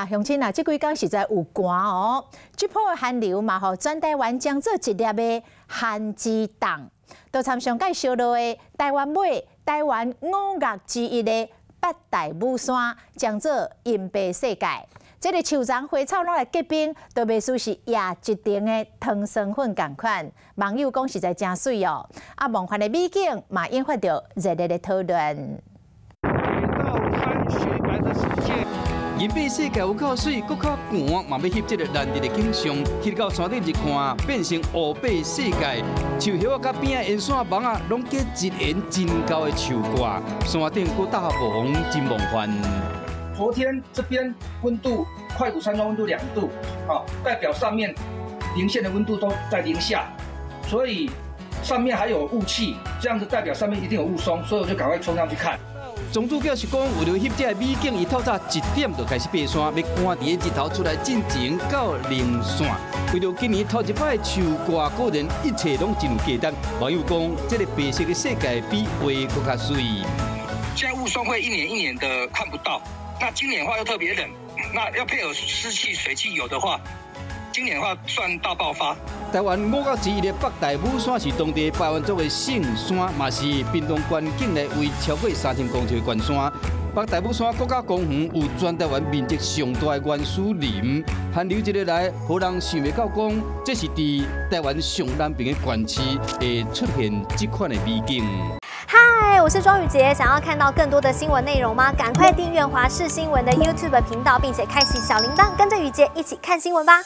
啦，鄉親啊，這幾工實在有寒哦。這波的寒流嘛，予全台灣將做一粒的寒之凍，就參上蓋燒落的台灣尾、台灣五岳之一的北大武山，將做銀白世界。這个樹叢花草攏來結冰，都袂輸是壓一頂的糖霜粉仝款。網友講實在誠媠哦。啊，夢幻的美景嘛，引發著熱烈的討論。山雪白的世界。銀白世界有夠媠，閣較寒，嘛欲翕這个難得的景象。去到山頂一看，變成烏白世界，樹葉仔佮邊仔沿線網仔，攏結一緣真厚的樹掛。山頂閣搭霧，真夢幻。昨天這邊溫度，快谷山莊溫度2度，啊，代表上面零線的溫度都在零下，所以上面還有霧氣，這樣子代表上面一定有霧凇，所以我就趕快衝上去看。總主角是講，為著翕這个美景，伊透早1點就開始爬山，欲趕佇日頭出來進前到靈山。為著今年頭一擺樹掛，果然一切攏真有價值。網友講，這个白色的世界比畫閣較媠。現在霧凇會一年一年的看不到，那今年的話又特別冷，那要配合濕氣、水汽有的話，今年的話算大爆發。台灣五岳之一的北大武山是當地排灣族的聖山，嘛是屏東縣境內為超過3000公尺的懸山。北大武山國家公園有全台灣面積上大的原始林，寒流一个來，予人想袂到講，這是佇台灣上南邊的縣市會出現這款的美景。嗨，我是莊宇傑，想要看到更多的新聞內容嗎？趕快訂閱華視新聞的 YouTube 頻道，並且開啟小鈴鐺，跟着宇傑一起看新聞吧。